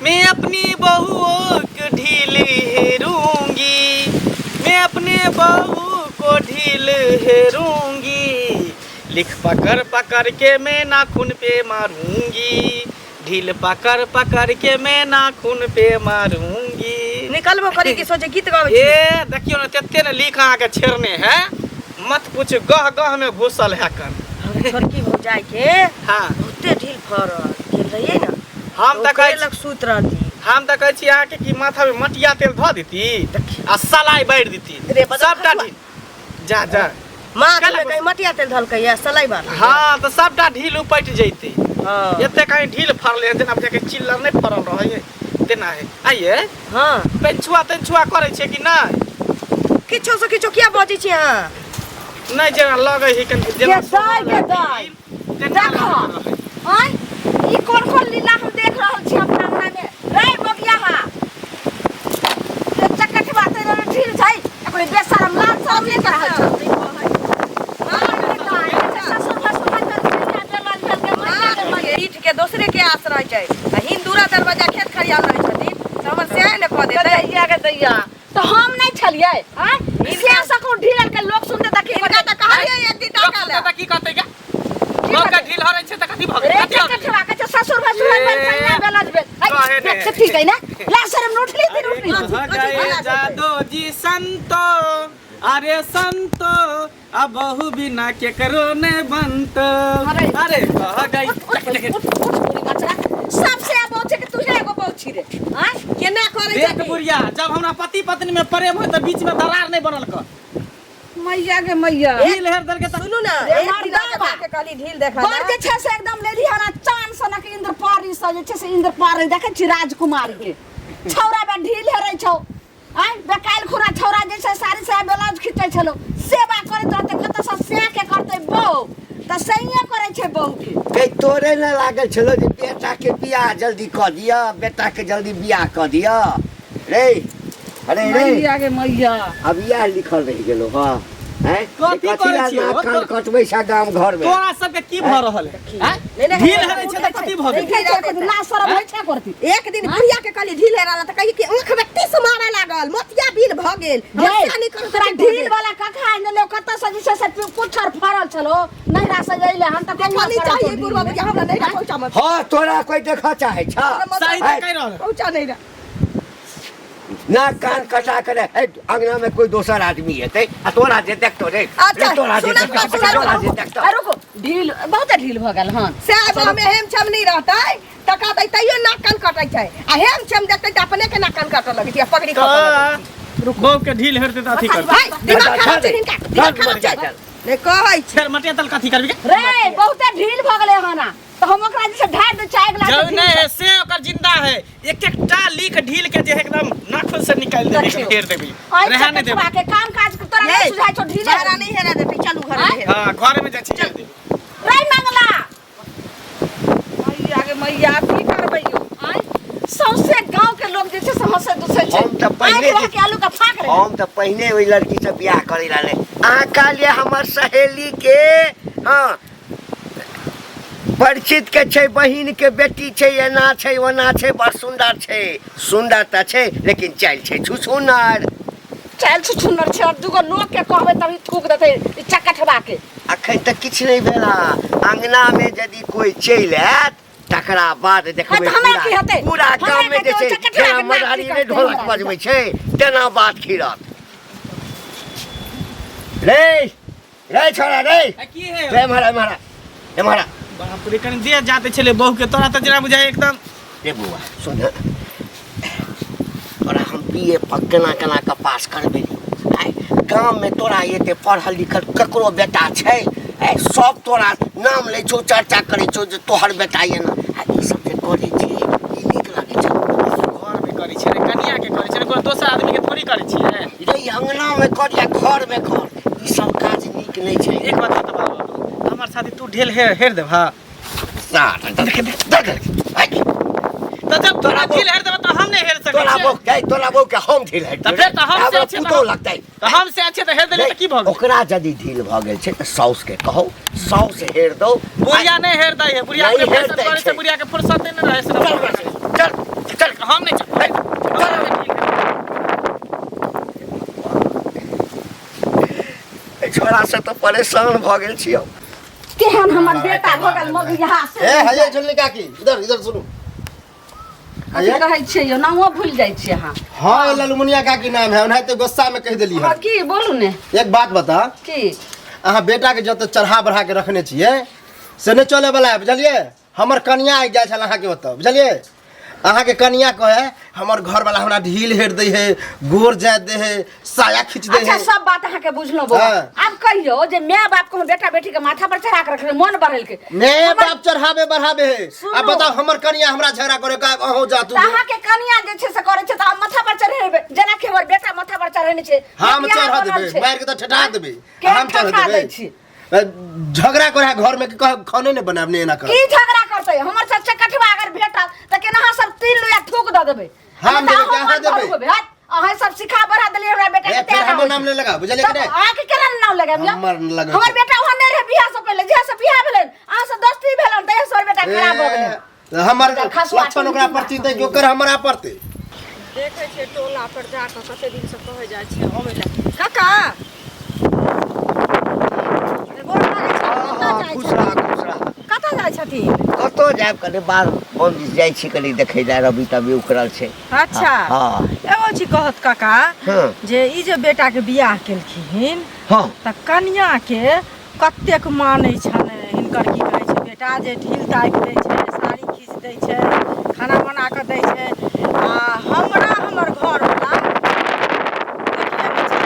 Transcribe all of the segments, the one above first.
मैं अपनी बहुओं को ढील हेरूंगी, मैं अपने बहू को ढील हेरूंगी, लिख पकड़ पकड़ के मैं नाखून पे मारूंगी, ढील पकड़ पकड़ के मैं नाखून पे मारूंगी। निकलबो करी कि सोचे गीत गाबै छी? ए देखियो ने, तेते ने लिख अहाँके छेड़ने है, मत पूछ, गह गह में घुसल है कन। हमर छोटकी भौजाई के बहुते ढील फरल गेल रहियै ने, हम तऽ कहै लग सुति रहती। हम तऽ कहै छी अहाँके कि माथामे मटिया तेल धऽ देती आ सलाइ बारि देती। रे, बदल सबटा खसुआ। ढील जा जा। माथ काल्हि में कहीं मटिया तेल धलकै या सलाई बार। हाँ, तऽ सबटा ढील उपटि जैतै। एते कहीं ढील फड़लै हन, जेना बुझाइ कि चिल्लर नहि फड़ल रहै तेना है। आइये। पेंछुआ तेंछुआ करै छै कि नहि? किछो से किछो किया बजै छी अहाँ? नहि, जेना लगै है कनि जेना गे दाइ, गे दाइ। तेना देखो। लगै रहै। आँय, ई कोन कोन लीला हम देख रहल छी अपना अंगना में रे बगिया? हा रे चकटवा, ते रे ढील छै एकरे, बेशरम, लाज शरम नहि कर रहल छौ। ससुर भसुर पीठ के दोसरे के आस रहै छै आ हिन्दूरा दरवाजा खेत खरियाल रहै छथिन तऽ हमर सएह ने कऽ देतै। दैया के दैया, तऽ हम नहि छलियै आँय से सकू ढील के लोक सुनते तऽ की हिनका तऽ कहलियै एक दिन लोक टाका सुनतै लए। तऽ की कहतै गे? लोक के ढील हरै छै तऽ कथी भऽ गेलै? रे कथी भऽ गेलै? चकटवा के ससुर भसुर ए, बन सैया बेलज बेल कहे ने। ठीक है ना? ला शरम उठली तीन उठली। कह गए जादो जी संतो, अरे संतो, अब बहु बिना केकरो ने बनतो। अरे। अरे कह गई। उठ उठ उठ उठ बुढ़ी बचरा, सबसे अब छै कि तुहे एगो बहु छी रे आँय? केना करै देख छथिन? बुढ़िया, जब हमरा पति पत्नी में प्रेम हो तऽ बीच में दरार नहीं बनल कर। मैया गे मैया। ढील हेर दल के तऽ सुनू ने, रे एक दिन मर्दाबा। आके कहली ढील देखा। बड़ जे छै से एकदम लेली हना चान सनक इंद्र पारी से जे छै से इंद्र पारी देखै छी राजकुमारी के छौरा बे ढील हेरै छौ आँय? बे काल्हि खुना छौरा जे छै साड़ी साया ब्लाउज खींचै छलो, सेवा करैत रहतै, कतऽ से सैं के करतै बहू तऽ सैंये करै छै बहू के। गै, तोरे ने लागल छलो जे बेटाके बियाह जल्दी कऽ दिअ, बेटाके जल्दी बियाह कऽ दिअ। रे, अरे रे। मैया गे मैया। अब इएह लिखल रहि गेलो। हँ, हैं? कथी कथी करै ला छियै? नाक कान कटबै छै गाम घर में? तोरा सबके की भऽ रहल है आँय? नहि, नहि, ढील हेरै छै तऽ कथी भऽ गेल? देखै छै एको दिन लाज शरम होइ छै करती? एक दिन बुढ़िया के कहली ढील हेरा ला तऽ कही कि आँख में टीस मारे लागल, मोतिया बिल भऽ गेल। गै, हम नहि करू। तोरा ढील वाला कखा आनि देलौ? कतऽ से जे छै से पुच्छर फड़ल छलो नैहरा से अइले हन तऽ देखऽ नहि चाहिए बुढ़वा बुढ़िया हमरा, नहीं पहुँचा मत। हँ, तोरा कोई देखऽ चाहै छ? सही तऽ कहि रहल है। पहुँचा नहीं रहा। नाक कान कटा कर अंगना में कोई दोसर आदमी एतै आ तोरा जे देखतो रे। अच्छा, रे, तोरा जे सुनब देखतो, सुनब। तोरा जे देखतो। आ रुको, ढील बहुत ढील भऽ गेल हन। से आब हमे हेम छम नहीं रहतै तऽ कहतै तैयो नाक कान कटै छै आ हेम छम देखतै तऽ अपने के नाक कान काटऽ लगै छै आ पगड़ी खसऽ लगै छै। तऽ बहू के ढील हेरतै तऽ अथी करतै। हाय, दिमाग खराब छै हिनका, दिमाग खराब छै। नहि कहै छै। फेर मटिया तेल कथी करबी गे? रे, बहुते ढील भऽ गेलै हन तऽ हम ओकरा जे छै ढारि दै छै आगि जब लागल। नहीं है से ओकर जिंदा है, एक एक टा लीख ढील के जे है एकदम नाखून से निकाल देबी। देखियौ। फेर देबी, रहा नहीं देबी। के काम काज के तोरा नहीं सुझाइ छौ ढीले? बहरा नहीं हेरा देतै, चलू घर में हेरा। हाँ, घर में जाइ छी, हेर देबी। रे मंगला। मैया गे मैया, की करबै यौ? आँय, सौंसे गांव के लोग जे छै से हंसै दुसै छै। हम तऽ पहिले आँखि के आलू के फाक रहे। हम तऽ पहिने ओहि लड़की से बियाह करै ला अहाँ कहलियै, हमर सहेली के, हाँ, परिचित के छै, बहिन के बेटी छै, एना छै ओना छै, बड़ सुन्दर छै। सुन्दर तऽ छै लेकिन चालि छै छुछुनर। चालि छुछुनर छै और दूगो लोग के कहबै तभी थूक देतै ई चकठबा के। अखन तऽ किछु नहि भेला, अंगना मे यदि कोइ चलि आयत तकरा बाद देखबै। हँ, तऽ हमरा पूरा की हेतै? पूरा हमरा गाम मे की जे हेतै? छै ओहि चकठबा जेना के नाक मदारी की नहि करतै ढोलक हमरा? बजबै छै तेना बात खिरत। रे रे छोड़ा रे। आ, की है? रे, एम्हर एम्हर एम्हर। बाप रे, कनि देह जाते छलै बहू के, तोरा तऽ जेना बुझाइ एकदम। रे बौआ, सुन, तोरा हम बी ए पर केना केना कऽ पास करबेलियौ। आँय, गाममे तोरा एते पढ़ल लिखल ककरो बेटा छै? आँय, सब तोरा नाम लै छौ, चर्चा करै छौ जे तोहर बेटा एना आ ई सब जे करै छै, ई नीक लागै छौ? घरमे करै छियै रे, कनियाके करै छियै रे, कोनो दोसर आदमीके थोड़ी करै छियै। रे, अङ्गनामे कर या घरमे कर, ई सब काज नीक नहि छै। एक बात बता बाबू, हमर शादी तू ढेल हेर हेर देबह? देख देख देख। तऽ जब तोरा ढील हेर देबह तऽ हम नहि हेर सकै तोरा छियै। बहू के, तोरा बहू के हम ढील हेर तऽ फेर तऽ हम से अच्छे पुतोह लगतै। तऽ हम से अच्छे तऽ हेर देलियै तऽ की भऽ गेल? ओकरा यदि ढील भऽ गेल छै तऽ साउस के कहू, साउस हेर दौ। बुढ़िया नहि हेर दै है, बुढ़िया नहि अपने हेर फैशन दै करै छै। छै। बुढ़िया के फुर्सत नहि रहै छै। चल चल चल। हम नहीं चाहबै। एहि छोड़ा से तऽ परेशान भऽ गेल छी हम। केहन हमर बेटा भऽ गेल मगिया से ए हये झुलनी काकी, इधर इधर सुनू। कथी कहै छियै यौ, नामो भूलि जाइ छियै अहाँ। हाँ, ललमुनिया काकी नाम है, ओनाहिते गुस्सा में कह देली। हँ, की बोलू ने। एक बात बता। की? अहाँ बेटा के जत चढ़ा बढ़ा के रखने छियै से नहीं चले वाला है, बुझलिए? हमर कनिया आबि जाइ छल अहाँके ओतऽ, बुझलिए? अहाँके कनिया कहे हमर घर वाला हमरा ढील हेर दै है, गोर जाय दे है, साया खींच दे अच्छा है। सब बात अहाँके बुझलहुँ बौआ। हाँ। आब कहियौ जे माय बाप को बेटा बेटी के माथा पर चढ़ा के रखले मन बढ़ल के ने बाप चढ़ाबे बढ़ाबे है। सुनू। अब बताओ, हमर कनिया हमरा झगड़ा करे का अहूँ जातू। तऽ अहाँके कनिया जे छै से करै छै तऽ अहाँ माथा पर चढ़ेबै, जेना कि हमर बेटा माथा पर चढ़ेने छै। हम बियाह चढ़ा बनल देबै छै। मारि के तऽ ठेठा देबै। के हम चढ़ा ठठा देबै दै छी? झगड़ा करे है घर में कि कह खाने नहीं बनाब ने एना कर। की झगड़ा करतै? हमर सबसे कठवा अगर भेटल तऽ केना अहाँ सब तीन लोया थूक दऽ देबै। हम नहि तऽ देबै अहूँ कि अहाँ मन देबै? भरू हेबै, हट। अहाँ सब सिखा बढ़ा देलियै हमरा बेटा ए, के फेर तें हमर होइ नाम छै। नहि लगा, बुझलियै कि तब नहि? अहाँके केना नाम लगायब यौ? हमर लगै हमर छै। बेटा वहाँ नहि रहै बियाह से पहिले, जहिया से बियाह भेलनि अहाँ सब दोस्ती भेलनि तहिया से हमर बेटा खराब भऽ गेलै। ए, हमर खसुआ लक्षण ओकरा पर चिन्हतै कि ओकर हमरा पड़तै। देखै छियै टोला पर जाकऽ कते दिनसँ कहै जाइ छियै अबै लए। काका, गोर लागै छै। हाँ, कतऽ हाँ, जाइ खुश छथिन? रह, खुश रह। कतऽ जाइ छथिन? कतऽ जायब, कनि बाल बन दिस जाइ छी, कनि देखै लए, रवि तबी उखड़ल छै। अच्छा। हाँ। एगो चीज कहत काका जे ई जे बेटाके बियाह केलखिन तऽ कनियाके कतेक मानै छनि हिनकर, की कहै छै, बेटा जे ढील ताकि दै छै, साड़ी खींच दै छै, खाना बना कऽ दै छै, आ हमरा हमर घरवला देखिए नहि चाहै छै,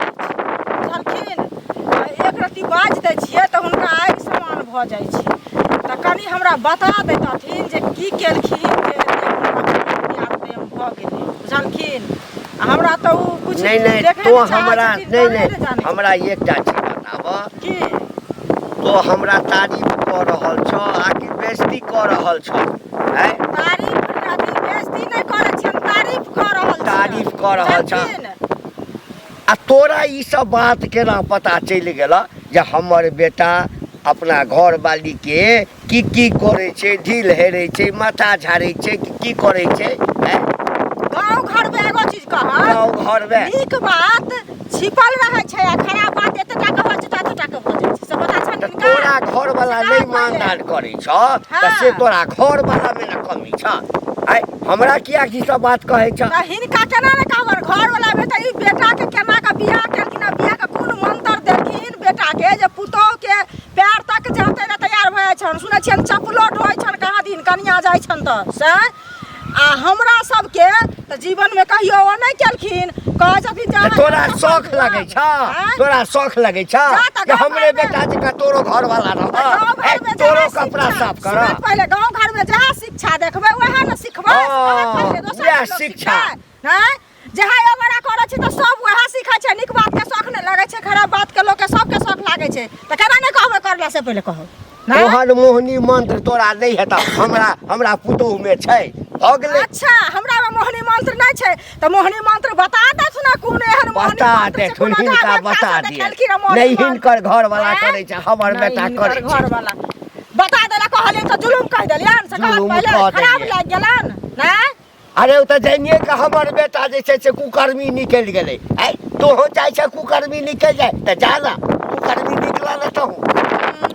बुझलखिन? आ एक रत्ती बाजि दै छियै तऽ हुनका आगि समान भऽ जाइ छै। तऽ कनि हमरा बता दैतथिन जे की केलखिन जे एतेक हुनका प्यार प्रेम भऽ गेलै, बुझलखिन? आ हमरा तऽ ओ किछु नहीं नहीं देखै तो नहि चाहै हमरा छथिन, नहीं तबे नहीं ने जानै हमरा एकटा चीज बताबऽ की? तो हमरा तारीफ कऽ रहल छह आ कि बेइज्जती कऽ रहल छह? आँय? तारीफ अथी बेइज्जती नहि करै छी हम, तारीफ कऽ रहल छी। तारीफ कऽ रहल छह। बुझलखिन? आ तोरा ई सब बात केना पता चलि गेल जे हमर बेटा अपना घरवाली के की की करै छै, ढील हेरै छै, माथा झाड़ै छै, कि की करै छै? आँय? गाँव घर में एगो चीज कहब, गाँव घर में नीक बात छिपल रहै छै आ खराब बात एतेटा के होइ छै तऽ एतेटा के भऽ जाइ छै, से पता छनि तऽ हिनका? तोरा घरवाला से नहि कहाँ पहिले? मानदान करै छह तऽ से तोरा घरवाला मे ने कमी छह? आँय, हमरा किया ई सब बात कहै छह? तऽ हिनका केना ने कहबनि घरवला मे? तऽ ई बेटा के केना के बियाह केलखिन आ बियाह के कोन मंत्र देलखिन बेटा के जे पुतोह के पैर तक जाते ने तैयार भऽ जाइ छनि? सुनै छियनि चप्पलो ढोइ छनि कहाँ दिन कनिया जाइ छनि तऽ से, आ हमरा सबके तऽ जीवन मे कहियो ओ नहि केलखिन। कहै छथिन जे तऽ अहाँ तोरा चप्पल शौख धोअब। लगै छ? आँय? तोरा शौख लगै छ जा तऽ जे गाँव हमरे घरमे- बेटा जकाँ तोरो घरवाला रह, गाँव घरमे तोरो जएह कपड़ा शिक्षा- साफ कर। सुनत पहिले, गाँव घरमे जएह शिक्षा देखबै वएह ने सिखबै। हाँ, पहिले दोसर वएह लोक शिक्षा। सिखतै? आँय? जएह योगरा करै छै तऽ सब वएह सिखै छै। नीक बात के शौख नहि लगै छै, खराब बात के लोकके सबके शौख लागै छै। तऽ केना नहि कहबै करला से पहिले कहू नहि? तोहर मोहनी मंत्र तोरा नहि हेतौ, हमरा हमरा पुतोहु में छै, भऽ गेलै। अच्छा, हमरा में मोहनी मंत्र नहि छै तऽ मोहनी मंत्र बता देथुन ने, कोन एहन मोहनी बता मंत्र छै, देथुन कोनो हिनका देवता बता सब दिए देखेलखिन हँ मोहनी नहि मंत्र? हिनकर घरवाला आँय? करै छै, हमर नहि, बेटा हिनकर करै छै। घरवाला बता देला कहलियै तऽ जुलुम कहि देलियनि से कहत जुलुम पहिले कऽ खराब देलियै। लागि गेलनि नहि? अरे ओ तऽ जानिए के हमर बेटा जे छै से कुकर्मी निकलि गेलै। आइ तोहो चाहै छ कुकर्मी निकलि जाय तऽ जा ना, कुकर्मी निकल ने तहूँ।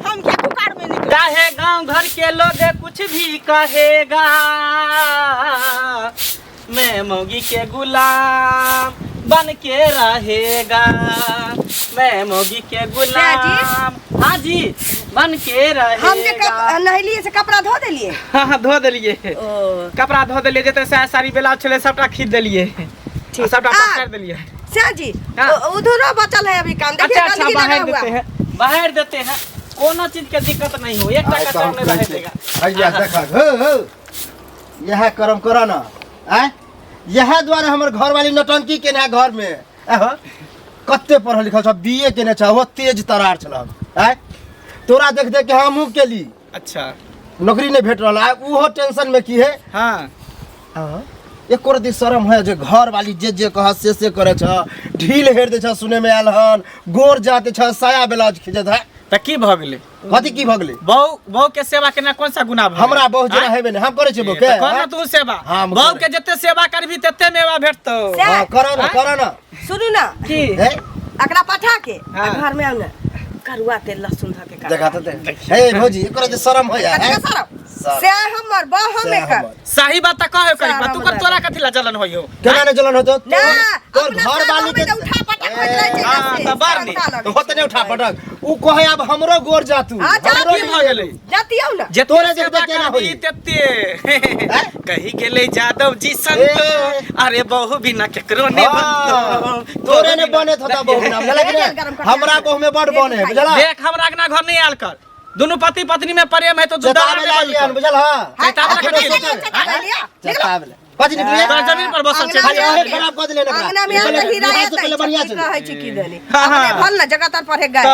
हम क्या कुकर्मी निकल? चाहे गांव घर के लोग कुछ भी कहेगा, मैं मौगी के गुलाम बन के रहेगा, मैं मौगी के गुलाम, हाँ जी, बन के रहेगा। हम जे नहेलिए से कपड़ा धो देलिए? हाँ हाँ, धो देलिए। ओ कपड़ा धो देलिए, जते साया साड़ी ब्लाउज छलै सबटा खींच देलिए, ठीक। सबटा आ, पसारि देलिए। श्याम जी, हाँ। उधरो बचल है अभी काम, देखिए अच्छा अच्छा, गंदगी बाहर लगा हुआ। देते हैं, बाहर देते हैं, कोनो चीज के दिक्कत नहीं हो, एक आइ टका तऽ हम नहीं रहे कहै देगा। छियै, हैया देख, हो हो, इएह करम कर न। आँय, इएह दुआरे हमर घरवाली नौटंकी केने है घर में। आहो, कते पढ़ल लिखल छ, बी ए केने छ, ओहो तेज तरार छल। आँय, तोरा देख देख के हमहूँ केली। अच्छा। नौकरी नहीं भेट रहल, आ उहो टेंशन में की है। हाँ। हाँ। एको रत्ती शरम है जे घर वाली जे जे कह से से करे छ, ढील हेर दे छ, सुने में आयल हन गोर जाते छ, साया ब्लाउज खींचत है। तऽ की भऽ गेलै? कथी की भऽ गेलै? बहु बहु के सेवा केना कोन सा गुनाह भऽ गेलै? हमरा बहु जेना आँय? हेबे नहि, हम करै छियै बहु के। तऽ कर ना तू सेवा। हाँ, हम बहु करै। के जते सेवा करबी तते मेवा भेटतौ। से हाँ, करऽ ना, आँय? करऽ ना। सुनू ना। की? हे? एकरा पठा के आ हाँ। घर में आउ ने, करुआ तेल लहसुन धऽ के देखा तऽ दे। हे भौजी, एकरा जे शरम होइया, कथी हैं? के शरम? शरम। से हमर बह हम से एकर। हमर। सही बात तऽ कहै करी, शरम तू कर तोरा कथी ला जलन होइयो? केना नहि जलन होतौ? ना, तोर अपना घर साल वाली में के उठा पटक होइत रहै छै हाँ, से, तऽ बार शरम नी। ता लगै होते नहि उठा पटक। उ कहै आब हमरो गोर जातू। हाँ, जा हमरो की भऽ गेलै? जतियौ ना। जते तोरे सेवा जते केना करबी होई? तते। हैं? कही गेलै जादव जी संतो, ए। अरे बहु बिना केकरो ने हाँ, बनतो। तोरे ने बनैत होता बहु बिना, बुझलक तेल ने? गरम कर। हमरा बहु में बड़ बने है, बुझला? देख, हमरा अंगना घर नहीं आयल कर। दुनू पति पत्नी में प्रेम है तो तू चेतावे दरार ला में लियन, बंद कर। बुझल हाँ? चेतावे अखनो कथी? सोचै। निकलो। चेतावे ला। कथी निकलिए? तोरा जमीन पर बसल छै। खाली अहे खराब कऽ देले ने ओकरा। अंगना में आके पहिले हिरायत बिहार से पहिले बढ़िया छै, छलै। रहै छै की देनी। हाँ, हाँ। अपने भल ना जगह तर पढ़े गए। तऽ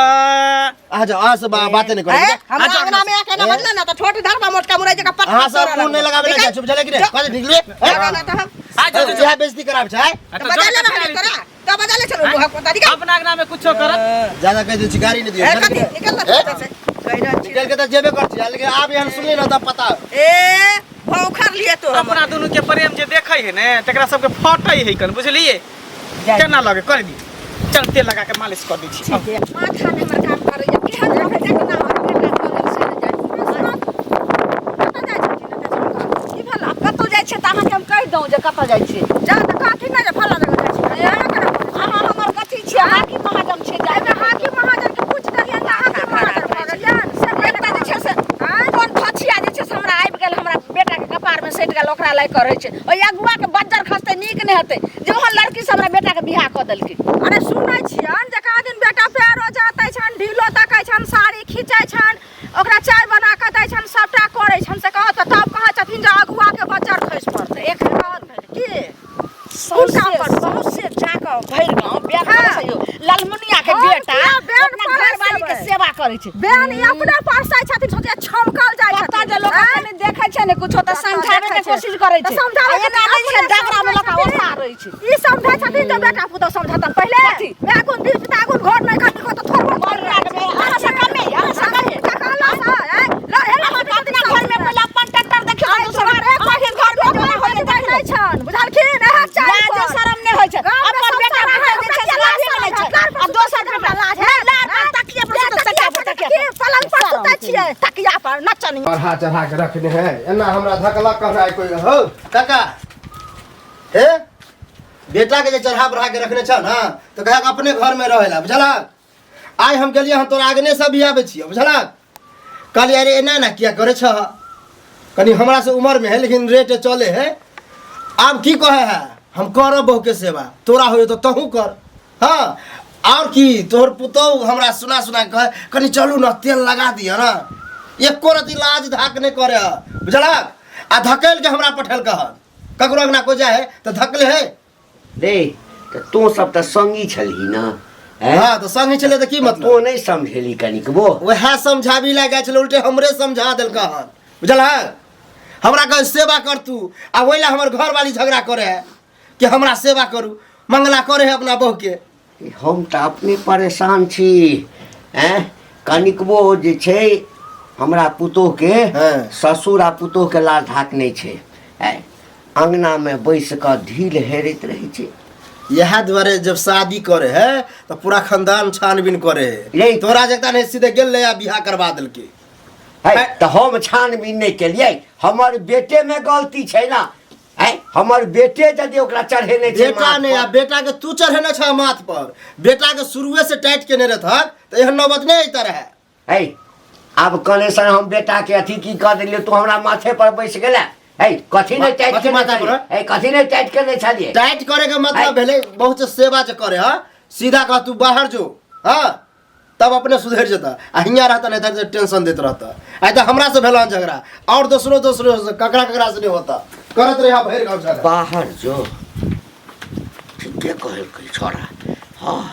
अहाँ जाउ, अहाँ से बाते नहि करू। ए, हमरा अच्छा, अंगना में आके ना ए। बजला ना त छोट धरबा मोटका मुरई जगह पट अहाँ सब मुँह नहि लगाबै लए जाइ छी, बुझलियै कि नहि? कथी निकलिए? ए? लगा ना त हम आ जाओ, जाओ, जाओ। इएह बेइज्जती कराबै छै, आँय? आ त तऽ बजा ले जाओ, रहल तोरा त बजा ले चलो लोहा को तरीका। अपना अंगना में कुछो करत। ज्यादा कहि दै छी, गाड़ी नहि दियौ, ए बुझलियै कि कथी नहि? निकल ना ए? तू से कहि रहल छी। निकलि के तऽ जेबे करै छी, लेकिन आब एहन सुनली ने तऽ पता। ए भौखर लिए तो हमर। अपना दुनू के प्रेम जे देखै है ने तकरा सबके फटै है कन, बुझलियै? केना लगे कर दी, चल तेल लगा के मालिश कर दै छी। माथा ने हमर काम करैया, केहन रहै छै कि ना हमर बेटा करै से ने जाइ। कतऽ जाइ छथिन एते झमकल? की भेल? आब कतौ जाइ छियै तऽ अहाँके हम कहि दौं जे कतऽ जाइ छियै। जा तऽ कहथिन ने जे फल्लाँ जगह जाइ छी। अहाँ केना बजै छी? अहाँ हमर कथी छियै? हाकिम महाजन छियै जाइ। एहिमे हाकिम महाजन के पूछि देलियनि तऽ हाकिम महाजन भऽ गेलियनि। से एकटा जे छै से कोन फछिया जे छै से हमरा आबि गेल, हमरा बेटाके कपारमे सटि गेल, ओकरा लए कऽ रहै छै। ओहि अगुआके बज्जर खसतै, नीक नहि हेतै जे ओहन लड़की से हमरा बेटाके बियाह कऽ देलकै। अरे सुनै छियनि जे कहाँ दिन बेटा पैरो जातै छनि, ढीलो तकै छनि, साड़ी खींचै छनि, ओकरा चाय बना कऽ दै छनि, सबटा करै छनि, से कहत तऽ तब कहै छथिन जे अगुआके बज्जर खसि पड़तै। एखन कहत की सौंसे काम पर? सौंसे जाकऽ भरि गाँव बेन हाँ। करै छै यौ। ललमुनिया के हम बेटा किया बेन अपना पड़ै घरवाली के सेबै? सेवा करै छै। बेन ई अपने परसै छथिन, सोचे छमकल जाइ कतऽ छथिन। जे लोक आँय? कनि देखै छै ने कुछो तऽ कतऽ समझाबै के देखै छै? कोशिश करै तऽ छै। समझाबै आ के एना नहि छै अपने डगरा में लऽ कऽ समझै ओसारै छै। ई समझै छथिन जे बेटा पुतहु समझतन पहिले। कथी? माय गुण धी पिता गुण घर नहि करती तऽ थोड़बो मर राखबै, अहाँ से कमे, अहाँ से कमे। कहला से आँय? लड़े ला अहाँ तऽ अपना घर में पहिले अपन ट्रैक्टर देखियौ आइ दोसर तोहरे अहाँके घर में जोड़ा होइए नहि देखियौ। छनि, बुझलखिन? एहन चारि लाज पर। शरम नहि होइ छै। गाममे अपन सब बेटा रहै, पुतहु जे छै से हमरा लाजे नहि लाज छै। लाज आ दोसर हमरा बेटा लाज नहि, हैत? लाज पर तकिया पर सुतत, तकिया पर, तकिया की पर। पलंग पर शरम सुतै छियै, तकिया पर नचनी। चढ़ा चढ़ा के रखने है, एना हमरा धकलक कहनाइ कोइ। हौ काका, हे बेटा के जे चढ़ा बढ़ा के रखने छ ने तऽ कहे अपने घर में रहेला, बुझलक? आइ हम गेलियै हन तोरा आगने से भी आबै छियै, बुझलक? कहलियै अरे एना एना किया करै छह, कनि हमरा से उम्र में है लेकिन रेट चले है। आब की कहे है, हम करब बहू के सेवा, तोरा होय तऽ तहूँ कर। हाँ और की तोहर पुतोहु हमरा सुना सुना के कहे कनि चलू न तेल लगा दिअ न, एको रति लाज धाक नहि करे है, बुझलक? आ धकेल के हमरा पठेलक हन, ककरो अंगना कोइ जाइ है तऽ धकले है। रे तऽ तों सब तऽ संगी छलही ने? हैं? हाँ तऽ संगी छलै तऽ की मतलब? तों नहि समझेली कनिकबो? वएह समझाबी लए जाइ छलै, उल्टे हमरे समझा देलक हन, बुझल है? हमरा कहे सेवा कर तू, आ ओहि लए हमर घरवाली झगड़ा करे है कि हमरा सेवा करू, मंगला करे है अपना बहू के। हम तऽ अपने परेशान छी। हैं, कनिकबो जे छै हमरा पुतोहके हाँ। ससुर आ पुतोहके लाज धाक नहि छै। हैं, अङ्गनामे बैस कऽ ढील हेरैत रहै छै। इएह दुआरे जब शादी करे है तऽ पूरा खानदान छानबीन करे है। रे। तोरा जगता नहीं सीधे गेल आ बियाह करवा देलकै। है तऽ हम छानबीन नहि केलियै, हमर बेटेमे गलती छै ने। है, हमर बेटे यदि ओकरा चढ़ेने छै बेटा माथ नहि, आ पर। बेटा के तू चढ़ेने छ माथ पर, बेटा के शुरुए से टाइट केने रहतक तऽ एहन नौबत नहि अइता रहे। है, आब कने सन हम बेटा के अथी की कऽ देलियै, तू हमरा माथे पर बैस गेला। है, कथी नहि टाइट कथी केने माथा पर? छलियै? है, कथी नहि टाइट केने छलियै? टाइट करे के मतलब है। भेलै बहुत सेवा जे करे ह, सीधा कह तू बाहर जो, हाँ तब अपने सुधरि जेता, आ हियाँ रहता नहीं तऽ टेंशन दैत रहता। आइ तऽ हमरा से भेल हन झगड़ा, और दोसरो दोसरो से ककरा ककरा से नहीं होता, करत रहे भरि गाँव झगड़ा। बाहर जो ठीके कहलकै छोड़ा। हाँ,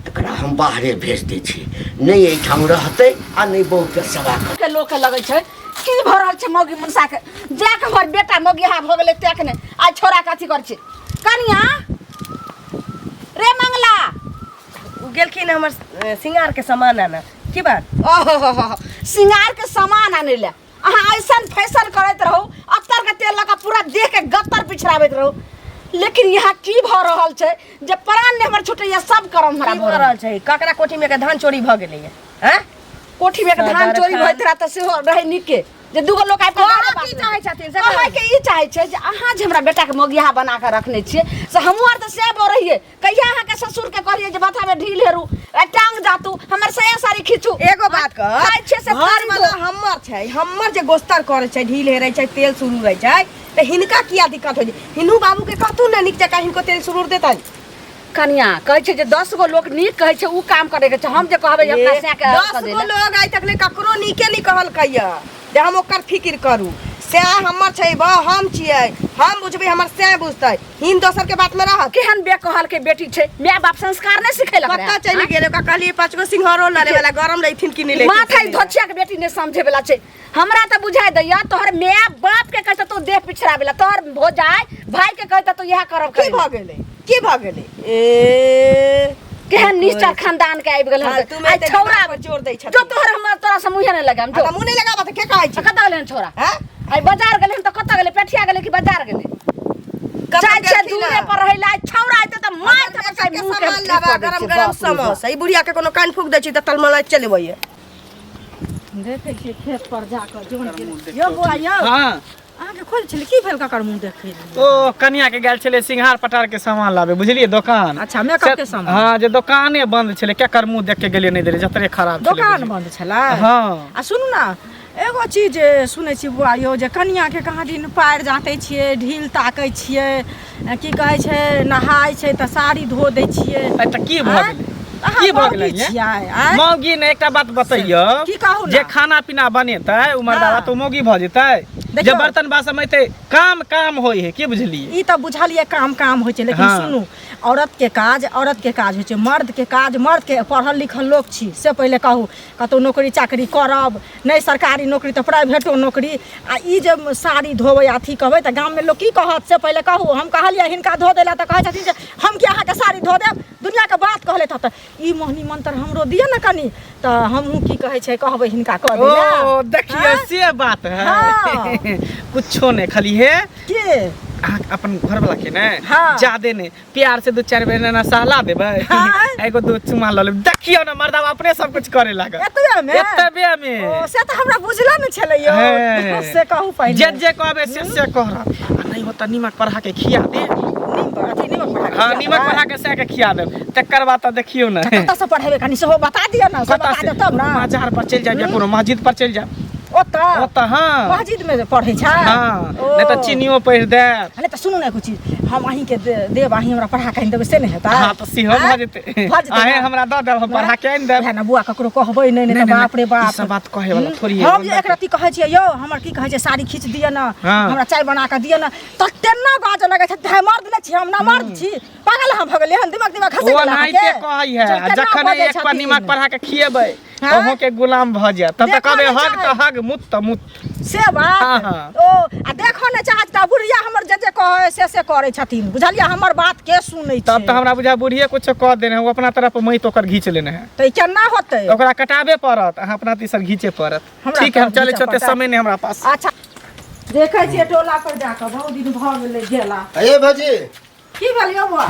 एकरा हम बाहरे भेज दै छी, नहि एहिठाम रहतै आ नहि बहुके सेवा करतै। के लोक के लगै छै की भऽ रहल छै मौगी मनसा के, जाके हमर बेटा मौगिहा भऽ गेलै तेक ने आइ छोड़ा के अथी करै छै। कनिया रे मंगला, ओ गेलखिन हमर सिंगार के सामान आना की बात ओहो सिंगार के सामान आने ले अहाँ ऐसन फैशन करैत रहू अत्तर के तेल लगा पूरा देह के गत्तर पिछड़ाबैत रहू लेकिन यहाँ की भऽ रहल छै जे प्राण ने हमर छुटैया सब करम हमरा की भऽ रहल छै ककरा कोठी में के धान चोरी भऽ गेलैया हैं कोठी में के धान चोरी होइत रहा तऽ सेहो रहै नीके जे दूगो लोक आबि कऽ की चाहै छथिन से कहै के ई चाहै छै जे अहाँ जे हमरा बेटाके मौगियाहा बना कऽ रखने छियै से हमहूँ आर तऽ सएह रहियै कहिया अहाँके ससुर के कहलियै जे माथा में ढील हेरू आ टांग जातू हमर साया साड़ी खींचू एगो बात कह खाइ छियै से घर थारी वाला धो। हमर छै हमर जे गोस्तर करै छै ढील हेरै छै तेल सुरूर रहै छै तऽ हिनका किया दिक्कत होइ छै हिनू बाबू के कहथुन ने नीक जकाँ हिनको तेल सुरूर देतनि कनिया कहै छै जे 10 गो लोक नीक कहै छै उ काम करे के छै हम जे कहबै जे अपना सैं के 10 गो लोग आइ तक ले ककरो नीके नहीं कहलकैया जे हम ओकर फिक्र करू सएह हमर छै बा हम छियै हम बुझबै हमर सएह बुझतै हिन दोसर के बात में रहत केहन बेकहल के बेटी छै माय बाप संस्कार नहि सिखेलक कतऽ चलि गेल ओकरा कहलियै पाँच गो सिंघारो लड़े वाला गरम लैथिन कि नहि लैथिन माथा धोचिया के बेटी नहि समझे वाला छै हमरा तऽ बुझाइ दैया तोहर माय बाप के कहै तू देह पिछड़ावे ला तोहर भौजाई भाई के कहै तू इएह करब की भऽ गेलै की भऽ गेलै ए केहन नीचा खानदान के आबि गेल हन फालतू में आइ एते छौड़ा दिमाग पर जोर दै छथिन। जो तोहर हमरा तोरा से मुँहे नहि लगाम जो आ तऽ मुँह नहि लगाबऽ तऽ के कहै छै कतऽ गेलै हन छौड़ा हैं आइ बाजार गेलै हन तऽ कतऽ गेलै पेठिया गेलै कि बाजार गेलै कतऽ जाइ छियै गेलखिन दूरे हन? पर रहै ला छौड़ा एतै तऽ मारि हमर थप्पड़ के मुँह के सामान ठीक लाबा कऽ दै गरम छियै, गरम बाप रे बाप। समोसा ई बुढ़िया के कोनो कान फूक दै छी तऽ तलमला चलि अबैया देखै छियै खेत पर जाकऽ जोन के यौ बौआ यौ हाँ अहाँके खोज छलै की भेल ककर मुँह देखै रहियै? ओ कनिया के गेल छलै सिंघार पटार के सामान लाबे बुझलियै दोकान अच्छा, मेकअप के सामान। हाँ जे दोकाने बंद छलै केकर मुँह देख के गेलियै नहि देलियै जतरे खराब छलै दोकान बुझलियै। बंद छलै हाँ आ सुनू ने एगो चीज सुनै छी बौआ यौ जे कनियाके कहाँ दिन पाएर जाँतै छियै ढील ताकै छियै की कहै छै नहाय छै तऽ साड़ी धो दै छियै आइ तऽ की भऽ आँय? गेलै अहाँ की भऽ मौगी गेलै छियै, आँय? मौगी ने एकटा बात बतैयौ की कहू ने? जे खाना पीना बनेतै ओ मर्दावा हाँ। तऽ ओ मौगी भऽ जेतै जे देखियौ। बर्तन बासन एतै काम काम होइ है की बुझलियै ई तऽ बुझलियै काम काम होइ छै लेकिन हाँ। सुनू औरत के काज औरत के काज होइ छै मर्द के काज मर्द के पढ़ल लिखल लोक छी से पहिले कहू कतहु नौकरी चाकरी करब नहि सरकारी नौकरी तऽ प्राइवेटो नौकरी आ ई जे साड़ी धोबै अथी कहबै तऽ गाममे लोक की कहत से पहिले कहू हम कहलियै हिनका धो दै लए तऽ कहै छथिन जे हम की अहाँके साड़ी धो देब दुनिआँके बात कहलथि हँ तऽ ई मोहनी मंत्र हमरो दिअ ने कनि तऽ हमहूँ की कहै छै कहबै हिनका कऽ दै लए ओ देखियौ से बात है हाँ। कुछो नहि खाली हे के अहाँ अपन घरवला के ने हाँ। जादे नहि प्यार से दू चारि बेर एना सहला देबै हाँ। एगो दू चुमा लऽ लेब देखियौ ने मर्दावा अपने सब कुछ करे लागत एतबे मे एतबे मे ओ से तऽ हमरा बुझले ने छलै यौ हे। से कहू पहिले जे जे कहबै से से कहब आ नहि हो तऽ नीमक पढ़ा के खिया दे नीम पर अथी नीमक पढ़ा के हाँ खिया नीमक देबै। पढ़ा के सएह के खिया देब तकर बाद तऽ देखियौ ने कतऽ से पढ़ेबै कनि सेहो बता दिअ ने से कतऽ बता से देब तब ने बाजार पर चलि जायब या कोनो मस्जिद पर चलि जायब ओतऽ ओतऽ हाँ मस्जिद में पढ़ै छै हाँ ओ। नहि तऽ चीनियो पढ़ि देब नहि तऽ सुनू ने एगो चीज हम अहीँके देब अहीं हमरा पढ़ा के आनि देबै से नहि हेतै हाँ तऽ सेहो भऽ जेतै भऽ जेतै अहें ने? हमरा दऽ देब हम पढ़ा के आनि देब वएह ने बुआ ककरो कहबै नहि नहि नहि, तऽ बाप रे नहि, बाप ई सब बात कहै वाला थोड़ी है, हम जे बंदा एक रत्ती कहै छियै यौ हमर की कहै छै साड़ी खींच दिअ ने हाँ। हमरा चाय बना कऽ दिअ ने तऽ तेना बाजऽ लगै छै हे मर्द नहि छी हम ना मर्द छी पागल अहाँ भऽ गेलियै हन दिमाग दिमाग ओ खसै गेल एनाहिते अहाँके कहै है चल, आ केना जखन बजै एक पर छथिन? निमक पढ़ा के खिएबै हाँ? अहूँ के गुलाम भऽ जायत तब तऽ देखऽ कहबै नहि हग चाहै। तऽ हग मुत तऽ मुत से बात हाँ, हाँ। ओ आ देखऽ नहि चाहत तऽ बुढ़िया हमर जे जे कहै से से करै छथिन बुझलियै हमर बात के सुनै छै तब तऽ हमरा बुझा बुढ़िए कुछो कऽ देने है ओ अपना तरफ मई ओकर घींच लेने है तऽ ई केना होतै ओकरा कटाबे पड़त अहाँ अपना दिस घींचे पड़त हमरा ठीक है हम तरफ चलै घीचऽ छी ओते पड़तै। समय नहि हमरा पास अच्छा देखै छियै टोला पर जाकऽ बहुत दिन भऽ गेलै गेला अरे भौजी की भेल यौ बौआ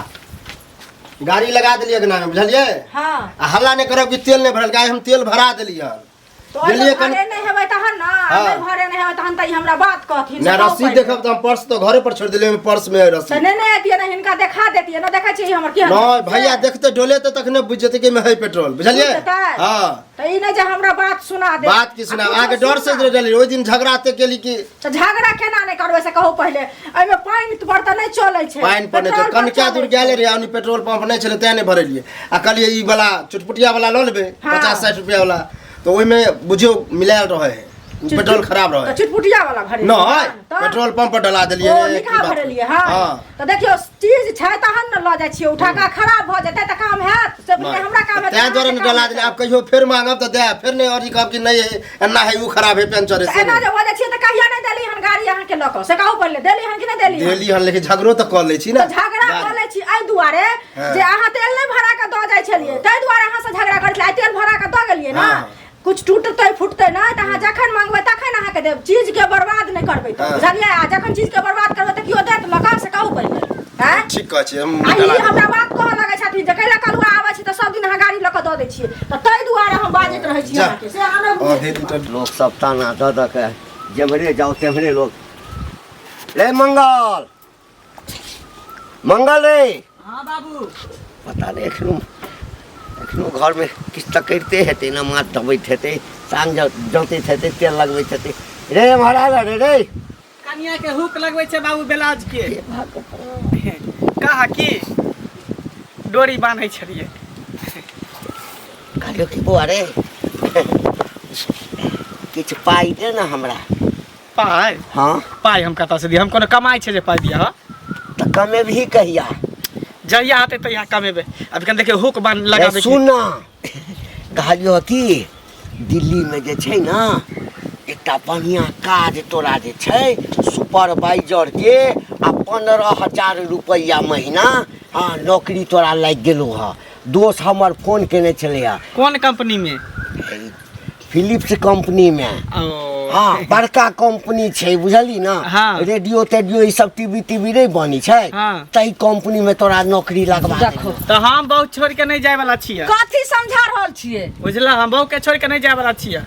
गाड़ी लगा देलियै अंगना में बुझलियै हाँ आ हल्ला नहि करब कि तेल नहि भरल गाय हम तेल भरा देलियै हन तो ओहिमे गेलियै कनि भरे नहि हेबै तहन ने आ हाँ। नहि भरे नहि हेबै तहन तऽ ई हमरा बात कहथिन नहि से कहू रसीद पहिले। देखब तऽ हम पर्स तऽ घरे पर छोड़ि देलियै ओहिमे पर्स में है तऽ रसीद नहि नहि अतियै ने हिनका देखा देतियै ने देखै छियै हमर केहन नहि भैया देखते डोलेते तखने बुझि जेतै कि एहिमे है पेट्रोल बुझलियै बुझि जेतै? हाँ तऽ ई नहि जे हमरा बात सुना दे बात की सुना आ अहाँके कुछो डर से सुना। डरलियै ओहि दिन झगड़ा एते केली कि तऽ झगड़ा केना नहि करबै से कहू पहिले एहिमे पानि पर तऽ नहि चलै छै पानि पर नहि पेट्रोल चल कनिका चलै दूर छै। गेले रहे ओनी पेट्रोल पंप नहि छलै तें नहि भरेलियै आ कहलियै ई वाला चुटपुटिया वाला लऽ लेबै हाँ। 50-60 रुपया वाला तऽ ओहिमे बुझियौ मिलायल रहै है ओ पेट्रोल खराब तऽ रहै चुटपुटिया वाला भरेलियै नहि तऽ? पेट्रोल पंप पर डला देलियै ओ रे, की निकहा बात भरेलियै हँ हाँ तऽ देखियौ चीज छै तहन ने लऽ जाइ छियै उठा कऽ खराब भऽ जेतै तऽ काम हैत से बुझलियै हमरा काम हैत तें दुआरे ने अहाँके काम डला हेतै। देलियै आब कहियो फेर मांगब तऽ देब फेर नहि और ई कहब कि नहि है एना है ओ खराब है पंचर है तऽ से एना नहि। जे भऽ जाइ छियै तऽ कहिया नहि देली हन गाड़ी अहाँके लऽ कऽ से कहू पहिले देली हन कि नहि देली हन? देली हन लेकिन झगड़ो तऽ कऽ लै छी ने तऽ झगड़ा कऽ लै छी एहि दुआरे हाँ। जे अहाँ तेल नहि भरा कऽ दऽ जाइ जाइ छलियै ताहि दुआरे अहाँ से झगड़ा करै छलियै। आइ तेल भरा कऽ दऽ गेलियै ने, हाँ। कुछ टूटतै फुटतै नहि तऽ अहाँ जखन मंगबै तखन अहाँके देब। चीज के बर्बाद नहि करबै तऽ, हाँ। बुझलियै? आ जखन चीज के बर्बाद करबै तऽ केओ देत लऽ कऽ से कहू पहिले। आँय? ठीक कहै छियै हम। आ ई हमरा बात कहऽ लगै छथिन जे कैला कलुआ आबै छै तऽ सब दिन अहाँ गाड़ी लऽ कऽ दऽ दै छियै, तऽ ताहि दुआरे हम बाजैत रहै छी जा। अहाँके से अहाँ नहि बुझै आधे लीटर लोक सब ताना दऽ दऽ के जेम्हरे जाउ तेम्हरे लोक। रे मंगल, मंगल रे। हाँ बाबू। पता नहि एखनो एखनो घरमे किछु तऽ करिते हेतै ने, माथ दबैत हेतै, साँझ जौतैत हेतै, तेल लगबैत हेतै। रे महाराज, रे रे कनिया के हुक लगबै छै बाबू ब्लाउज के। कहा की डोरी बान्है छलियै। कहलियौ कि बौआ रे, किछु पाइ दे ने हमरा। पाइ? हाँ। पाइ हम कतऽ से दिअ? हम कोनो कमाइ छै जे पाइ दिअ? हँ तऽ कमेबही कहिया? जहिया हेतै तहिया कमेबै। अभी कनि देखियौ हुक बान्ह रे लगाबै। सुन ना, कहलियौ कि दिल्लीमे जे छै ने एकटा बढ़िआँ काज तोरा जे छै सुपरवाइजर के, आ 15,000 रुपैआ महीना। हाँ, नौकरी तोरा लागि गेलौ हँ। दोस्त हमर फोन केने छलैया। कोन कंपनी में? फिलिप्स कंपनी में। ओ। हाँ, बड़का कंपनी छै, बुझली ना? हाँ। रेडियो तेडियो ई सब टीवी तीवी नहीं बनी छै। हाँ। तै कंपनी में तोरा नौकरी लगवा देखो। देबौ। तऽ हम बहू छोड़ के नहीं जाय वाला छियै। कथी समझा रहल छियै? बुझला, हम बहू के छोड़ के नहीं जाय वाला छियै।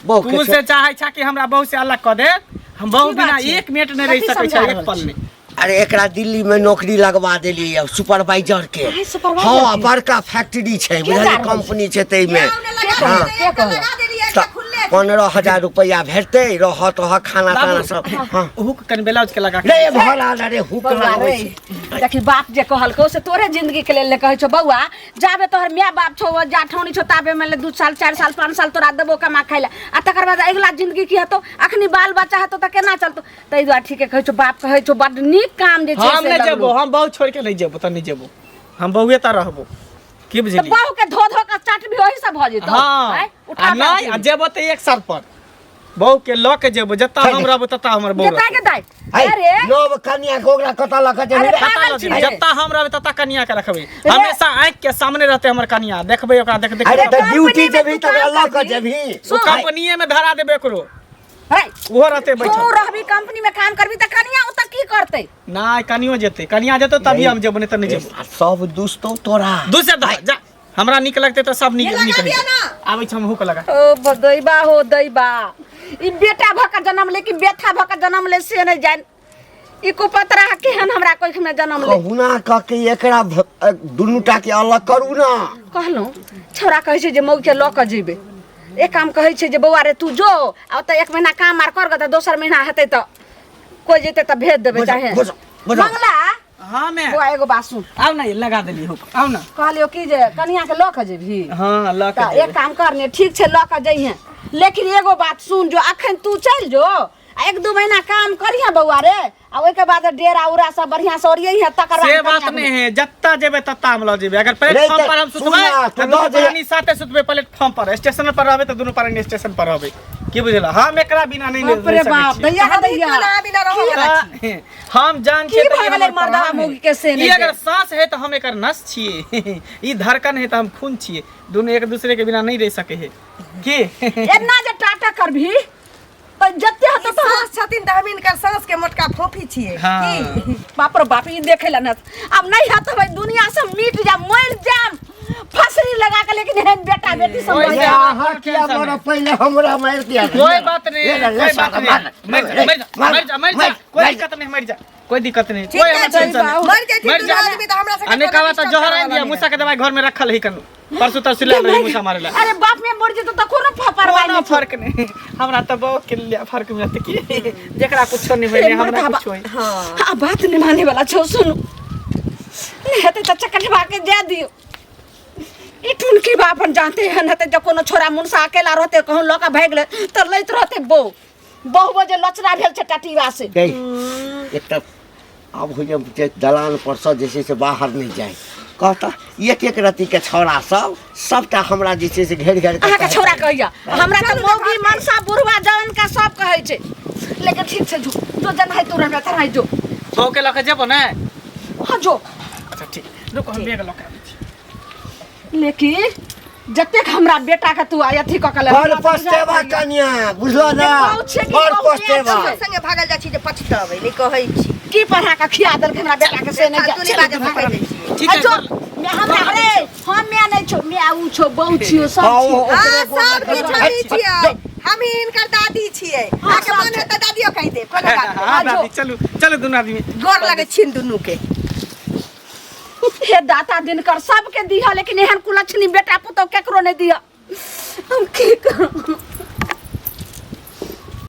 बहू के तू से चाहे छा कि हमरा बहू से अलग कऽ दे, हम बहू की बात बिना छै? एक मिनट नहीं रह कथी सकै समझा छै, एक रहल पल छी? नहीं। अरे एकरा दिल्ली में नौकरी लगवा देलियै सुपरवाइजर के। आइ सुपरवाइजर हाँ, के? बड़का फैक्ट्री छै, के बुझलियै? जा रहल छै? कंपनी छै ताहिमे। हाँ। के कहलक? 15,000 रुपैआ भेटतै, रहत रह खाना ताना सब। हाँ। हुक कनि ब्लाउज के लगा के। रे भला रे, हुक बौआ लगबै रे, छै। देखी बाप जे कहलकौ से तोरे जिंदगी के लेल कहै छौ बौआ। जाबे तोहर माय बाप छौ, जा ठौनी छौ, ताबे मानि ले 2 साल 4 साल 5 साल तोरा देबो कमा खाइ लए, आ तकर बाद अगिला जिंदगी की हेतौ? अखनी बाल बच्चा हेतौ तऽ केना चलतौ? ताहि दुआरे ठीके कहै छौ बाप, कहै छौ बड्ड नीक काम जे छै हम से नहीं लगलौ। जेबो, हम बहू छोड़ के नहीं जेबो तऽ नहीं जेबो, हम बहुए तऽ रहबो। की तऽ बुझली? बहू के धो धो के चट भी ओही से भऽ जेतौ। हाँ। आँय, उठा आ के नहीं, आ जेबो तऽ एक साल पर बहू के लऽ के जेबो, जतऽ हम रहबो ततऽ हमर बहू जता के रहतै। दाइ। है, अरे नव कन्या के ओकरा कतऽ लऽ के जेबही अरे रे? कतऽ पागल लऽ छी जेबै? रे। जतऽ हम रहबै ततऽ कनिया के रखबै, हमेशा आँखि के सामने रहतै हमर कनिया, देखबै ओकरा देख देख। अरे के तऽ कंपनी ड्यूटी में जेबही तू तऽ ओकरा काम लऽ के करबही। जेबही। ओ कंपनीये में धरा देबै ओकरो, है, ओहो रहतै तू बैठल। रहबी कंपनी में काम करबी तऽ कनिया ओतऽ की करतै? नहि, कनियो जेतै, कनिया जेतै तभी हम जेबो, नहि तऽ नहि जेबो। आ सब दुस्तो तोरा। दूसरे दह जा, हमरा नीक लगतै तऽ सब नीक ये लगा नीक दिया हेतै। ना। आबै छै हम हुक लगा। ओ दैबा हो दैबा, ई बेटा भऽ के जन्म ले कि बेथा भऽ के जन्म ले से नहि जानि। ई कुपतरा केहन हमरा कोख में जन्म ले। कहुना कऽ के एकरा दुनू टा के अलग करू ना। कहलहुँ छौड़ा कहै छै जे मौके के लऽ कऽ जेबै। एक काम कहै छै जे बौआ रे तू जो, आ ओतऽ 1 महीना काम आर कर गऽ, तऽ दोसर महीना हेतै तऽ कोइ जेतै तऽ भेज देबै। बुझ- चाहे बुझ- बुझ। मंगला। हाँ मैं। बौआ एगो बात सुन। आउ ना, लगा देली हुक, आउ ना। कहलियौ कि जे कनिया के लऽ कऽ जेबही? हाँ, लऽ के तऽ जेबै। एक काम कर ने, ठीक छै लऽ कऽ जइहें, लेकिन एगो बात सुन, जो अखन तू चलि जो आ 1-2 महीना काम करिहे बौआ रे, आ ओहिके बाद डेरा उरा सब बढ़िया से ओरियैहे, तकर बाद से बात कनिया नहीं है, जत्ता जेबै तत्ता हम लऽ जेबै। अगर प्लेटफॉर्म रे पर हम तऽ सुतबै सुन ना, तऽ तू दुनू लऽ जे- प्राणी साथे सुतबै प्लेटफॉर्म पर, स्टेशन पर रहबै तऽ दुनू प्राणी स्टेशन पर रहबै। की बुझल? हम एकरा बिना नहीं बाप रहि रे सकै बाप, छियै। दैया हम दैया। कोना बिना रहऽ वाला छी? तऽ हम जान की छियै तऽ भऽ ई गेलै हमर मर्दावा प्राण है। मौगी के से ई नहि अगर सांस है तऽ हम एकर नस छियै, ई धड़कन है तऽ हम खून छियै, दुनू एक दूसरे के बिना नहीं रह सके है। की एना जे टाटा करबही तऽ जते हेतौ ई तऽ सास छथिन तऽ हम हिनकर सास के मोटका फोफी छियै। हाँ। की? बाप रे बाप, ई देखै लए नहि आब नहीं हेतै भाई, दुनिया से मिट जा, मरि जाम फसरी लगा के, लेकिन एहन बेटा बेटी सब ओहि रहि से जाए। अहाँ किया मरब? पहिले हमरा मारि दिया। कोई बात नहीं, ले, ले, कोई बात साला, नहीं। मार, मर जा, मर जा, मर जा, मर जा, कोई दिक्कत नहीं, मर जा, कोई दिक्कत नहीं, ठीक कोई है, हमरा चल टेंशन नहीं। मर जैथिन मर दुनू जा। आदमी तऽ हमरा सबके आ नहीं कोनो कहबा तऽ disturb जहर करऽ आनि वाला दिया, नहि। मूसा के दवाई घर में रखल है कनु, परसों तरसों ले रही मूसा मारे ला। अरे बाप में मर जेतौ तऽ कोनो परवाह कोनो नहीं छौ। फर्क नहीं, हमरा तऽ बहुत के लिए फर्क मिलत की जेकरा कुछो नहीं होइले, हमरा मर्दाबा। कुछो होई। हाँ, बात नहीं माने वाला छौ, सुनू नहीं हेतै तऽ चकटवा के दे दियौ। ई टुनकी बा अपन जानते हैं हेतै जब कोनो छोरा मुनसा अकेला रहते कहूँ लऽ कऽ भागि गेलै तऽ लैत रहते बहू, बहु जे लचरा भेल छै टटीवा से। गई, एकटा आब होइए जे दलान पर से जे छै से बाहर नहि जाय कहता। एक एक रत्ती के छौड़ा सब सबटा हमरा जे छै से घेर घेर के अहाँके कहैत छौड़ा रहै। कहैया, हमरा तऽ मौगी मनसा बुढ़वा जवान का सब कहै छै, लेकिन ठीक छै, जो जो जेनाहि तू रहबे तेनाहि जो। बहू के लऽ के जेबो ने? हाँ जो। अच्छा ठीक, रुको हम बैग लऽ के आबै छी। छै। लेकिन जतेक हमरा बेटा के तू आइ अथी कऽ के ले बड़ पछतेबा कनिया, बुझलो ना? बहु छै कि बड़ बहु पछतेबा। संगे संगे भागल जाइ छी जे पछतेबै नहि कहै छी। की पढ़ा के खिया देलक हमरा बेटा के से नहि फालतू नहि बाजऽ, पकड़ि दै छियै। ठीक है। जो मैं हमरा अरे हम मैं नहीं छो, मैं ऊ छो, बहु छियो, सब हाँ, छियो। हाँ, ओकरे सब किछु हमही छियै, हम ही हिनकर दादी छियै। अहाँके मन हेतै तऽ दादियो कहि देब, कोनो बात नहि। हाँ दादी, चलू चलू दुनू आदमी। गोर लगै छिन दुनू के। हे दाता दिनकर सबके दिह, लेकिन एहन कुलक्षणी बेटा पुतोह केकरो नहीं दिह। हम की करू?